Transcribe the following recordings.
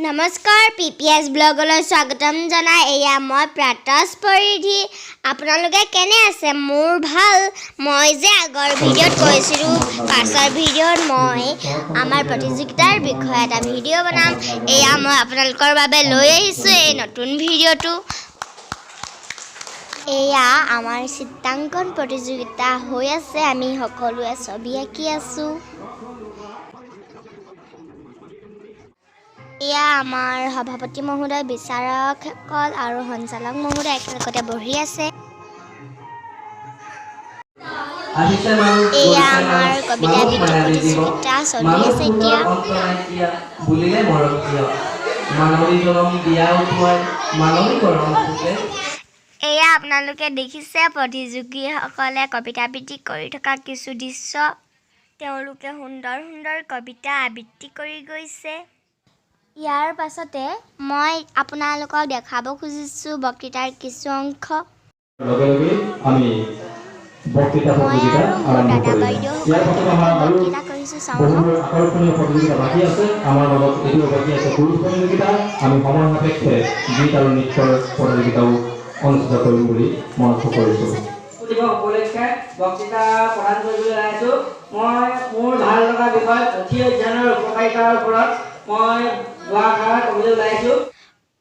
নমস্কাৰ, পিপিএছ ব্লগলৈ স্বাগতম জনাই এয়া মই প্ৰাতস পৰিধি। আপোনালোকে কেনে আছে? মোৰ ভাল। মই যে আগৰ ভিডিঅ'ত কৈছিলোঁ, পাছৰ ভিডিঅ'ত মই আমাৰ প্ৰতিযোগিতাৰ বিষয়ে এটা ভিডিঅ' বনাম। এয়া মই আপোনালোকৰ বাবে লৈ আহিছোঁ এই নতুন ভিডিঅ'টো। এয়া আমাৰ চিত্ৰাংকন প্ৰতিযোগিতা হৈ আছে। আমি সকলোৱে ছবি আঁকি আছোঁ। এয়া আমাৰ সভাপতি মহোদয়, বিচাৰকসকল আৰু সঞ্চালক মহোদয় একেলগতে বহি আছে। আহিছে মানুহ, এয়া গৈছে আমাৰ মানুহ, কবিতা মানুহ আবৃত্তি মায়াবী জীৱ। প্ৰতিযোগিতা চলি মানুহ আছে ফুলৰ এতিয়া। অন্ত নাইকিয়া বুলিলে মৰম কিয়? মানৱী জনম দিয়া উটুৱাই মানৱী কৰম খোজে। এয়া আপোনালোকে দেখিছে প্ৰতিযোগীসকলে কবিতা আবৃত্তি কৰি থকা কিছু দৃশ্য। তেওঁলোকে সুন্দৰ সুন্দৰ কবিতা আবৃত্তি কৰি গৈছে। ইয়াৰ পাছতে মই আপোনালোকক দেখাব খুজিছোঁ বক্তৃতাৰ কিছু অংশ। লগে লগে আমি বক্তৃতা মই প্ৰতিযোগিতা আৰু মোৰ আৰম্ভ দাদা কৰিম। ইয়াৰ বাইদেউসকলে পাছত আমাৰ কেনেকৈ আৰু বক্তৃতা কৰিছোঁ চাওঁ আহক। বহুবোৰ আকৰ্ষণীয় প্ৰতিযোগিতা বাকী আছে। আমাৰ মাজত এইটোও বাকী আছে পুৰুষ প্ৰতিযোগিতা। আমি সময় সাপেক্ষে গীত আৰু নৃত্যৰ প্ৰতিযোগিতাও অনুষ্ঠিত কৰিম বুলি মনস্থ কৰিছোঁ। দিৱস উপলক্ষে বক্তৃতা প্ৰদান কৰিবলৈ ওলাইছোঁ। মই মোৰ ভাল লগা বিষয় পুথি অধ্যয়নৰ উপকাৰিতাৰ ওপৰত মই দুআষাৰ ক'বলৈ ওলাইছোঁ।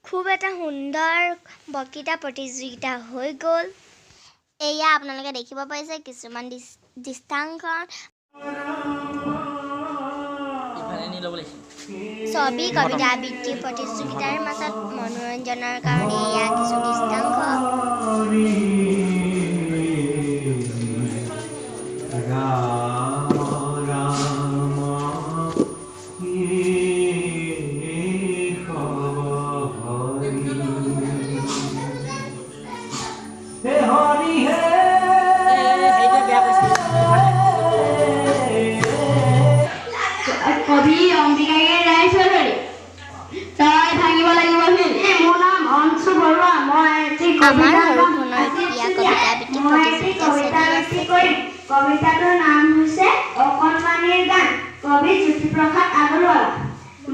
খুব এটা সুন্দৰ বক্তৃতা প্ৰতিযোগিতা হৈ গ'ল। এয়া আপোনালোকে দেখিব পাইছে কিছুমান দৃষ্টাংকন, ছবি, কবিতা আবৃত্তি প্ৰতিযোগিতাৰ মাজত মনোৰঞ্জনৰ কাৰণে এয়া কিছু দৃষ্টাংশ। কবি অম্বিকাগিৰি ৰায়চৌধুৰী। তই ভাঙিব লাগিব শিল। মোৰ নাম অংশু বৰুৱা। মই এটি আমাৰ কবিতা গাম। সৰুখনৰ আজি এতিয়া কবিতা আবৃত্তি মই এটি প্ৰতিযোগিতা কবিতা চলি আবৃত্তি আছে। কৰিম। কবিতাটোৰ নাম হৈছে অকণমানিৰ গান। কবি জ্যোতিপ্ৰসাদ আগৰৱালা।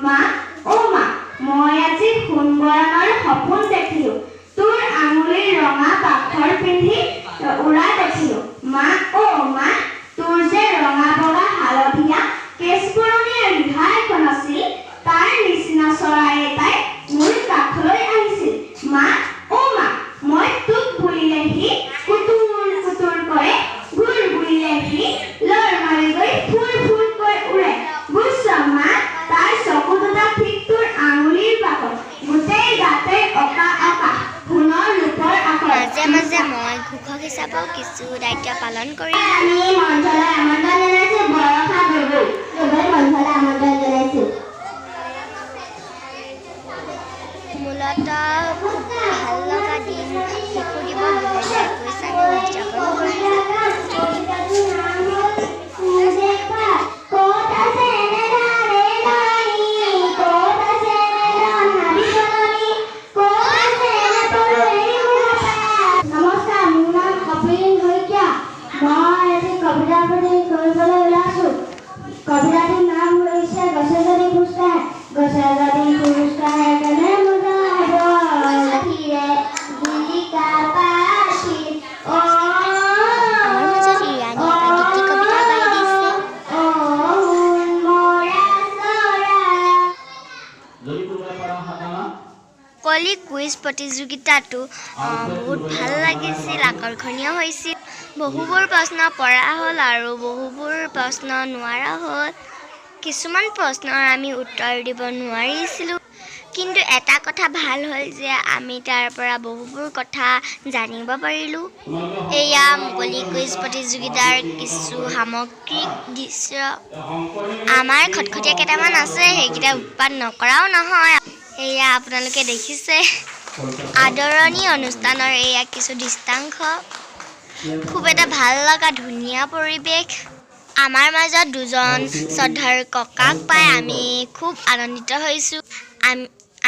মা, অ মা, মই আজি সোণবৰণৰ সপোন দেখিলো। তোৰ আঙুলিৰ ৰঙা পাথৰ পিন্ধি উৰা দেখিলো। মা, অ মা, তোৰ যে ৰঙা বগা হালধীয়া কেশবৰণীয়া ৰিহা এখন আছিল, তাৰ নিচিনা চৰাই এটাই মোৰ কাষলৈ আহিছিল। মা, অ মা, মই তোক বুলিলে সি কুতুৰ কুতুৰ কৰে, গুৰ বুলিলে সি লৰ মাৰি গৈ ফুৰ ফুৰকৈ উৰে। বুজিছ মা, তাৰ চকু দুটা ঠিক তোৰ আঙুলিৰ পাকত, গোটেই গাতে অকা অকা সোণৰ ৰূপৰ আখৰ। মাজে মাজে মই ঘোষক হিচাপেও কিছু দায়িত্ব পালন কৰিলোঁ। আমি মঞ্চলৈ আমন্ত্ৰণ জনাইছো বৰষা গগৈ। গগৈ মঞ্চলৈ আমন্ত্ৰণ জনাইছো। মূলতঃ খুব ভাল লগা দিন শিশু দিৱস 2021 আমি উদযাপন কৰিলোঁ। কবিতাটোৰ নাম হ'ল সেউজীয়া পাত। ক'ত আছে এনেধন এই ধৰণী, ক'ত আছে এনেধন হাবি বননি, ক'ত আছে এনে তৰু এই মূঢ়তা। নমস্কাৰ, মোৰ নাম কপিল শইকীয়া। মই এটি কবিতা আবৃত্তি কৰিবলৈ ওলাইছোঁ। কবিতাটোৰ নাম হৈছে গছে যদি খোজ কাঢ়ে। গছে যদি খোজ কাঢ়ে কেনে মজা হ'ব, গাখীৰে জিলিকা পাখি। অ আমাৰ মাজত ইৰাণী এটা গীতি কবিতা গাই দিছে। অ সোণ মৰা চৰাই। যদি কোনোবাই পাৰা হাত দাঙা। মুকলি কুইজ প্ৰতিযোগিতাটো বহুত ভাল লাগিছিল, আকৰ্ষণীয় হৈছিল। বহুবোৰ প্ৰশ্ন পৰা হ'ল আৰু বহুবোৰ প্ৰশ্ন নোৱাৰা হ'ল। কিছুমান প্ৰশ্নৰ আমি উত্তৰ দিব নোৱাৰিছিলোঁ, কিন্তু এটা কথা ভাল হ'ল যে আমি তাৰ পৰা বহুবোৰ কথা জানিব পাৰিলোঁ। এয়া মুকলি কুইজ প্ৰতিযোগিতাৰ কিছু সামগ্ৰিক দৃশ্য। আমাৰ খটখটীয়া কেইটামান আছে, সেইকেইটা উৎপাত নকৰাও নহয়। এয়া আপোনালোকে দেখিছে আদৰণি অনুষ্ঠানৰ এয়া কিছু দৃষ্টাংশ। খুব এটা ভাল লগা ধুনীয়া পৰিৱেশ। আমাৰ মাজত দুজন শ্ৰদ্ধাৰ ককাক পাই আমি খুব আনন্দিত হৈছোঁ।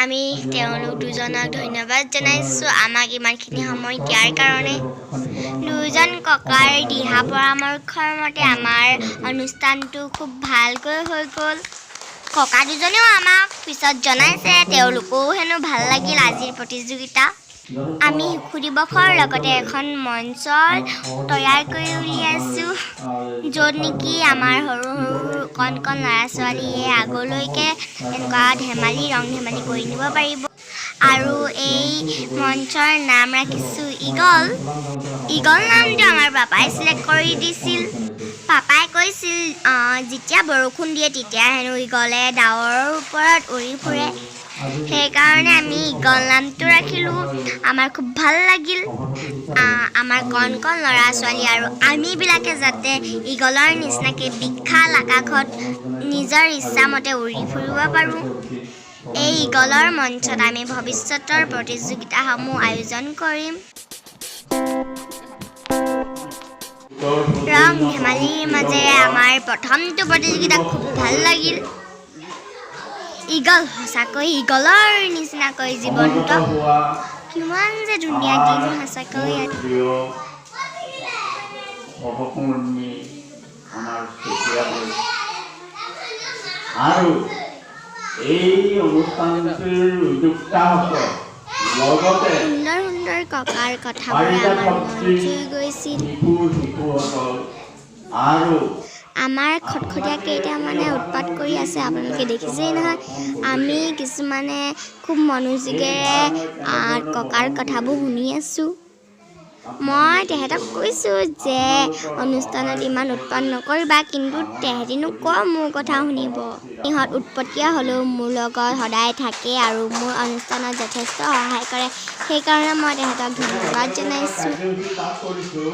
আমি তেওঁলোক দুজনক ধন্যবাদ জনাইছোঁ আমাক ইমানখিনি সময় দিয়াৰ কাৰণে। দুয়োজন ককাৰ দিহা পৰামৰ্শৰ মতে আমাৰ অনুষ্ঠানটো খুব ভালকৈ হৈ গ'ল। ককা দুজনেও আমাক পিছত জনাইছে, তেওঁলোকেও হেনো ভাল লাগিল আজিৰ প্ৰতিযোগিতা। আমি শিশু দিৱসৰ লগতে এখন মঞ্চ তৈয়াৰ কৰি উলিয়াইছোঁ, য'ত নেকি আমাৰ সৰু সৰু কণ কণ ল'ৰা ছোৱালীয়ে আগলৈকে এনেকুৱা ধেমালি, ৰং ধেমালি কৰি নিব পাৰিব। আৰু এই মঞ্চৰ নাম ৰাখিছোঁ ইগল। ইগল নামটো আমাৰ পাপাই চিলেক্ট কৰি দিছিল। পাপাই কৈছিল, যেতিয়া বৰষুণ দিয়ে তেতিয়া হেনো ইগলে ডাৱৰৰ ওপৰত উৰি ফুৰে, সেইকাৰণে আমি ইগল নামটো ৰাখিলোঁ। আমাৰ খুব ভাল লাগিল। আমাৰ কণ কণ ল'ৰা ছোৱালী আৰু আমিবিলাকে যাতে ইগলৰ নিচিনাকৈ বিশাল আকাশত নিজৰ ইচ্ছামতে উৰি ফুৰিব পাৰোঁ। এই ইগলৰ মঞ্চত আমি ভৱিষ্যতৰ প্ৰতিযোগিতাসমূহ আয়োজন কৰিম। ৰং ধেমালিৰ মাজেৰে আমাৰ প্ৰথমটো প্ৰতিযোগিতা খুব ভাল লাগিল। ইগল সঁচাকৈ ইগলৰ নিচিনাকৈ জীৱন্ত, কিমান যে ধুনীয়া দিন সঁচাকৈ। প্ৰিয় সহকৰ্মী আমাৰ চেতিয়ালৈ আৰু এই অনুষ্ঠানটিৰ উদ্যোক্তাসকল, লগতে সুন্দৰ সুন্দৰ ককাৰ কথাবোৰে আমাৰ মন চুই গৈছিল। শিশু শিশুসকল আৰু আমাৰ খটখটীয়া কেইটামানে উৎপাত কৰি আছে, আপোনালোকে দেখিছেই নহয়। আমি কিছুমানে খুব মনোযোগেৰে ককাৰ কথাবোৰ শুনি আছোঁ। মই তেহেঁতক কৈছোঁ যে অনুষ্ঠানত ইমান উৎপাত নকৰিবা, কিন্তু তেহেঁতিনো কৰ মোৰ কথা শুনিব। ইহঁত উৎপতীয়া হ'লেও মোৰ লগত সদায় থাকে আৰু মোৰ অনুষ্ঠানত যথেষ্ট সহায় কৰে, সেইকাৰণে মই তেহেঁতক ধন্যবাদ জনাইছোঁ। কাৰ্যসূচী পাঠ কৰিছোঁ।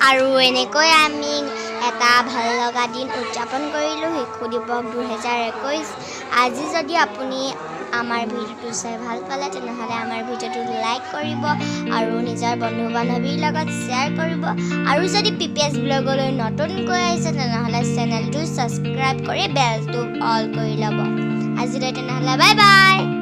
আৰু এনেকৈ আমি এটা ভাল লগা দিন উদযাপন কৰিলোঁ, শিশু দিৱস 2021। আজি যদি আপুনি আমাৰ ভিডিঅ'টো চাই ভাল পালে, তেনেহ'লে আমাৰ ভিডিঅ'টো লাইক কৰিব আৰু নিজৰ বন্ধু বান্ধৱীৰ লগত শ্বেয়াৰ কৰিব। আৰু যদি পি পি এছ ব্লগলৈ নতুনকৈ আহিছে, তেনেহ'লে চেনেলটো ছাবস্ক্ৰাইব কৰি বেলটো অল কৰি ল'ব। আজিলৈ তেনেহ'লে বাই বাই।